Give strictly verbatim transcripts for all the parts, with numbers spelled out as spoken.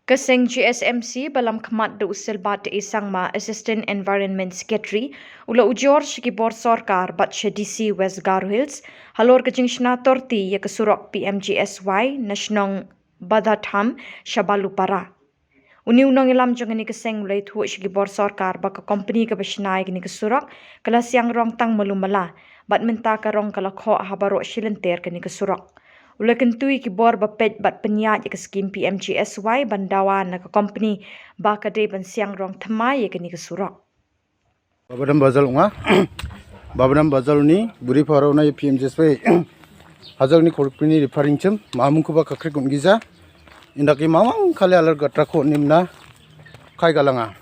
Ka seng G S M C ba lamkhmat da u Silbat E Sangma, Assistant Environment Secretary, u la ujor sha ki bor sorkar bad sha D C West Garo Hills halor ka jingshna torti ïa ka surok P M G S Y na shnong Badatham sha Balupara. Une u nongïalam jong kane ka seng u la ïathuh sha ki bor sorkar ba ka kompani kaba shna ïa kane ka surok ka la siang rong tang malu mala, bad mynta ka rong ka la khoh ha baroh shi lynter kane ka surok. U la kyntu ïa ki bor ba peit bad pynïaid ïa ka skim P M G S Y ban dawa na ka kompani ba ka dei ban siang rong thymmai ïa kane ka surok. Babadam Bajal u nga. Babadam Bajal une, buri phara u na ïa P M G S Y. Hajal une khorpini referring chim, mamung kuba khakrik un gija. Inda ki mamang khali alar gatra kho nim na khai galanga.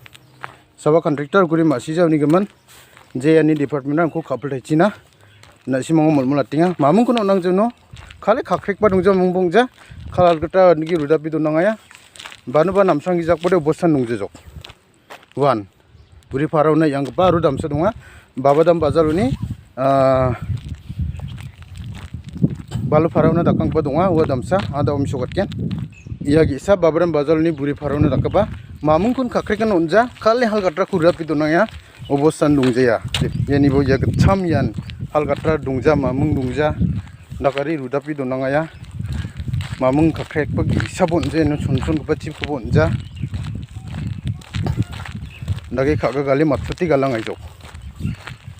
Saba contractor guri ma sija une gaman. Je ani department ang ko kapal thai china. Na si mango mol mol atinga. Mamung kuno nang jeno. Khali khakrik ba dungja mung bungja. Khala alar gatra nigi ruda pi dunang aya. Banu ba namsang gijak pade obostan dungja jok. Wan. Buri phara u na ïa kaba ru damsa dunga. Babadam Bajal une, ah, Balu phara u na dakang ba dunga, wa damsa, ada om shokat ken. Ïa gisa Babadam Bajal une buri phara u na dakaba. Mamung kun khakrik kan unja, khali hal gatra khura pi dunang ïa. Obostan dungja ïa. Ïa ni bo ïa gacham ïan. Hal gatra dungja, mamung dungja. Dakari ruda pi dunang aya. Mamung khakrik pagi sabun je no chun chun kapa chip kapa unja. Dagi khaga gali matputi galang ai jok.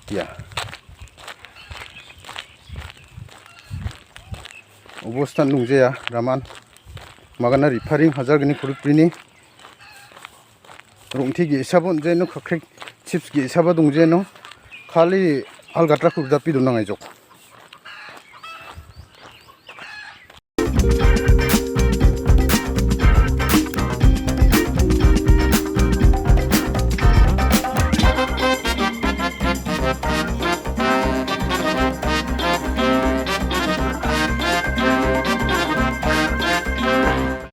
Ya. Obostan dungja ya, raman. Magana referring hajar gini khorpini. Rungthi gisa bon je no khakrik chips gisa ba dungja no. Khali hal gatra khurda pi dunang ai jok.